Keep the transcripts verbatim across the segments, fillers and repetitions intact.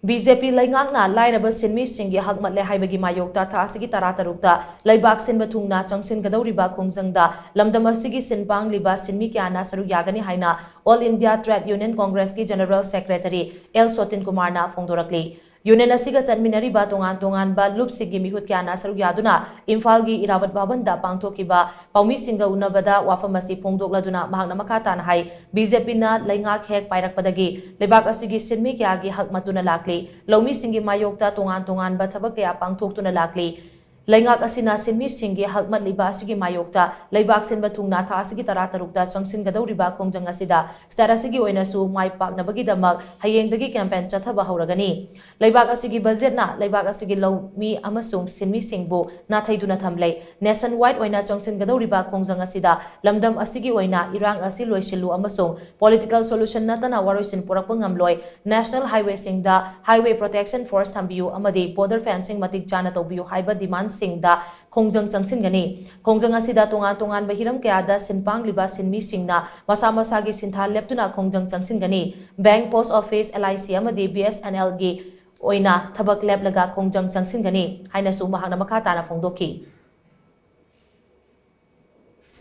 B J ꯄꯤ ꯂꯩꯉꯥꯛꯅ ꯂꯥꯏꯔꯕ ꯁꯤꯟꯃꯤꯁꯤꯡꯒꯤ ꯍꯛꯃꯠꯂꯦ ꯍꯥꯏꯕꯒꯤ ꯃꯥꯌꯣꯛꯇ ꯊꯥ ꯑꯁꯤꯒꯤ ꯇꯔꯥꯇꯔꯨꯛꯇ ꯂꯩꯕꯥꯛ ꯁꯤꯟꯕ ꯊꯨꯡꯅ ꯆꯪꯁꯤꯟꯒꯗꯧꯔꯤꯕ ꯈꯣꯡꯖꯪꯗ ꯂꯝꯗꯝ ꯑꯁꯤꯒꯤ ꯁꯤꯟ ꯄꯥꯡꯂꯤꯕ ꯁꯤꯟꯃꯤ ꯀꯌꯥꯅ ꯁꯔꯨꯛ ꯌꯥꯒꯅꯤ ꯍꯥꯏꯅ All India Trade Union Congress ꯀꯤ General Secretary ꯑꯦꯜ ꯁꯣꯇꯤꯟ ꯀꯨꯃꯥꯔꯅ ꯐꯣꯡꯗꯣꯔꯛꯂꯤ꯫ ꯌꯨꯅꯤꯌꯟ ꯑꯁꯤꯒ ꯆꯠꯃꯤꯟꯅꯔꯤꯕ ꯇꯣꯉꯥꯟ ꯇꯣꯉꯥꯟꯕ ꯂꯨꯞꯁꯤꯡꯒꯤ ꯃꯤꯍꯨꯠ ꯀꯌꯥꯅ ꯁꯔꯨꯛ ꯌꯥꯗꯨꯅ ꯏꯝꯐꯥꯜꯒꯤ ꯏꯔꯥꯋꯠ ꯚꯕꯟꯗ ꯄꯥꯡꯊꯣꯛꯈꯤꯕ ꯄꯥꯎꯃꯤꯁꯤꯡꯒ ꯎꯅꯕꯗ ꯋꯥꯐꯝ ꯑꯁꯤ ꯐꯣꯡꯗꯣꯛꯂꯗꯨꯅ ꯃꯍꯥꯛꯅ ꯃꯈꯥ ꯇꯥꯅ ꯍꯥꯏ, ꯕꯤ ꯖꯦ ꯄꯤꯅ ꯂꯩꯉꯥꯛ ꯍꯦꯛ ꯄꯥꯏꯔꯛꯄꯗꯒꯤ ꯂꯩꯕꯥꯛ ꯑꯁꯤꯒꯤ ꯁꯤꯟꯃꯤ ꯀꯌꯥꯒꯤ ꯍꯛ ꯃꯠꯇꯨꯅ ꯂꯥꯛꯂꯤ꯫ ꯂꯧꯃꯤꯁꯤꯡꯒꯤ ꯃꯥꯌꯣꯛꯇ ꯇꯣꯉꯥꯟ ꯇꯣꯉꯥꯟꯕ ꯊꯕꯛ ꯀꯌꯥ ꯄꯥꯡꯊꯣꯛꯇꯨꯅ ꯂꯥꯛꯂꯤ꯫ ꯂꯩꯉꯥꯛ ꯑꯁꯤꯅ ꯁꯤꯟꯃꯤꯁꯤꯡꯒꯤ ꯍꯛ ꯃꯠꯂꯤꯕ ꯑꯁꯤꯒꯤ ꯃꯥꯌꯣꯛꯇ ꯂꯩꯕꯥꯛ ꯁꯤꯟꯕ ꯊꯨꯡꯅ ꯊꯥ ꯑꯁꯤꯒꯤ ꯇꯔꯥꯇꯔꯨꯛꯇ ꯆꯪꯁꯤꯟꯒꯗꯧꯔꯤꯕ ꯈꯣꯡꯖꯪ ꯑꯁꯤꯗ ꯁ꯭ꯇꯦꯠ ꯑꯁꯤꯒꯤ ꯑꯣꯏꯅꯁꯨ ꯃꯥꯏ ꯄꯥꯛꯅꯕꯒꯤꯗꯃꯛ ꯍꯌꯦꯡꯗꯒꯤ ꯀꯦꯝꯄꯦꯟ ꯆꯠꯊꯕ ꯍꯧꯔꯒꯅꯤ꯫ ꯂꯩꯕꯥꯛ ꯑꯁꯤꯒꯤ ꯕꯖꯦꯠꯅ ꯂꯩꯕꯥꯛ ꯑꯁꯤꯒꯤ ꯂꯧꯃꯤ ꯑꯃꯁꯨꯡ ꯁꯤꯟꯃꯤꯁꯤꯡꯕꯨ ꯅꯥꯊꯩꯗꯨꯅ ꯊꯝꯂꯦ꯫ Nation wide ꯑꯣꯏꯅ ꯆꯪꯁꯤꯟꯒꯗꯧꯔꯤꯕ ꯈꯣꯡꯖꯪ ꯑꯁꯤꯗ ꯂꯝꯗꯝ ꯑꯁꯤꯒꯤ ꯑꯣꯏꯅ ꯏꯔꯥꯡ ꯑꯁꯤ ꯂꯣꯏꯁꯤꯜꯂꯨ ꯑꯃꯁꯨꯡ political solution ꯅꯠꯇꯅ ꯋꯥꯔꯣꯏꯁꯤꯟ ꯄꯨꯔꯛꯄ ꯉꯝꯂꯣꯏ꯫ National highway ꯁꯤꯡꯗ highway protection force ꯊꯝꯕꯤꯌꯨ ꯑꯃꯗꯤ border fencing ꯃꯇꯤꯛ ꯆꯥꯅ ꯇꯧꯕꯤꯌꯨ ꯍꯥꯏꯕ demand ꯁꯤꯡꯗ ꯈꯣꯡꯖꯪ ꯆꯪꯁꯤꯟꯒꯅꯤ꯫ ꯈꯣꯡꯖꯪ ꯑꯁꯤꯗ ꯇꯣꯉꯥꯟ ꯇꯣꯉꯥꯟꯕ ꯍꯤꯔꯝ ꯀꯌꯥꯗ ꯁꯤꯟ ꯄꯥꯡꯂꯤꯕ ꯁꯤꯟꯃꯤꯁꯤꯡꯅ ꯃꯁꯥ ꯃꯁꯥꯒꯤ ꯁꯤꯟꯊꯥ ꯂꯦꯞꯇꯨꯅ ꯈꯣꯡꯖꯪ ꯆꯪꯁꯤꯟꯒꯅꯤ꯫ Bank, post office, L I C ꯑꯃꯗꯤ B S N L ꯒꯤ ꯑꯣꯏꯅ ꯊꯕꯛ ꯂꯦꯞꯂꯒ ꯈꯣꯡꯖꯪ ꯆꯪꯁꯤꯟꯒꯅꯤ ꯍꯥꯏꯅꯁꯨ ꯃꯍꯥꯛꯅ ꯃꯈꯥ ꯇꯥꯅ ꯐꯣꯡꯗꯣꯛꯈꯤ꯫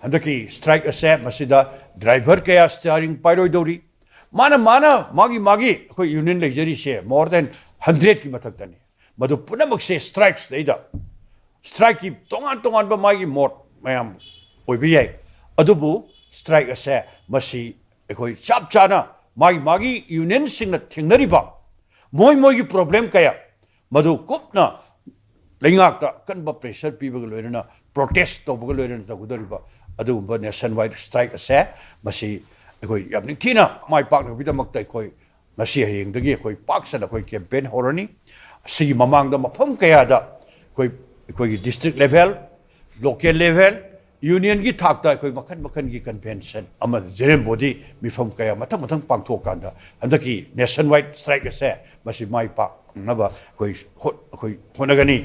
ꯍꯟꯗꯛꯀꯤ strike ꯑꯁꯦ ꯃꯁꯤꯗ driver ꯀꯌꯥ steering ꯄꯥꯏꯔꯣꯏꯗꯧꯔꯤ꯫ ꯃꯥꯅ, ꯃꯥꯅ, ꯃꯥꯒꯤ, ꯃꯥꯒꯤ ꯑꯩꯈꯣꯏ union ꯂꯩꯖꯔꯤꯁꯦ more than hundred ꯀꯤ ꯃꯊꯛꯇꯅꯤ꯫ ꯃꯗꯨ ꯄꯨꯝꯅꯃꯛꯁꯦ strike ꯁꯤꯗꯩꯗ, strike ꯀꯤ ꯇꯣꯉꯥꯟ ꯇꯣꯉꯥꯟꯕ ꯃꯥꯒꯤ ꯃꯣꯠ ꯃꯌꯥꯝ ꯑꯣꯏꯕ ꯌꯥꯏ꯫ ꯑꯗꯨꯕꯨ strike ꯑꯁꯦ ꯃꯁꯤ ꯑꯩꯈꯣꯏ ꯆꯞ ꯆꯥꯅ ꯃꯥꯒꯤ, ꯃꯥꯒꯤ union ꯁꯤꯡꯅ ꯊꯦꯡꯅꯔꯤꯕ ꯃꯣꯏ, ꯃꯣꯏꯒꯤ problem ꯀꯌꯥ ꯃꯗꯨ ꯀꯨꯞꯅ ꯂꯩꯉꯥꯛꯇ ꯑꯀꯟꯕ pressure ꯄꯤꯕꯒ ꯂꯣꯏꯅꯅ protest ꯇꯧꯕꯒ ꯂꯣꯏꯅꯅ ꯇꯧꯒꯗꯧꯔꯤꯕ ꯑꯗꯨꯒꯨꯝꯕ nation wide strike ꯑꯁꯦ ꯃꯁꯤ ꯑꯩꯈꯣꯏ ꯌꯥꯝ ꯅꯤꯡꯊꯤꯅ ꯃꯥꯏ ꯄꯥꯛꯅꯕꯒꯤꯗꯃꯛꯇ ꯑꯩꯈꯣꯏ ꯉꯁꯤ ꯍꯌꯦꯡꯗꯒꯤ ꯑꯩꯈꯣꯏ ꯄꯥꯛ ꯁꯟꯅ ꯑꯩꯈꯣꯏ campaign ꯍꯧꯔꯅꯤ꯫ ꯑꯁꯤꯒꯤ ꯃꯃꯥꯡꯗ ꯃꯐꯝ ꯀꯌꯥꯗ ꯑꯩꯈꯣꯏ, ꯑꯩꯈꯣꯏꯒꯤ district level, local level, union ꯒꯤ ꯊꯥꯛꯇ ꯑꯩꯈꯣꯏ ꯃꯈꯜ ꯃꯈꯜꯒꯤ convention ꯑꯃꯗꯤ general body ꯃꯤꯐꯝ ꯀꯌꯥ ꯃꯊꯪ ꯃꯊꯪ ꯄꯥꯡꯊꯣꯛꯑꯀꯥꯟꯗ ꯍꯟꯗꯛꯀꯤ nation wide strike ꯑꯁꯦ ꯃꯁꯤ ꯃꯥꯏ ꯄꯥꯛꯅꯕ ꯑꯩꯈꯣꯏ ꯍꯣꯠ-, ꯑꯩꯈꯣꯏ ꯍꯣꯠꯅꯒꯅꯤ꯫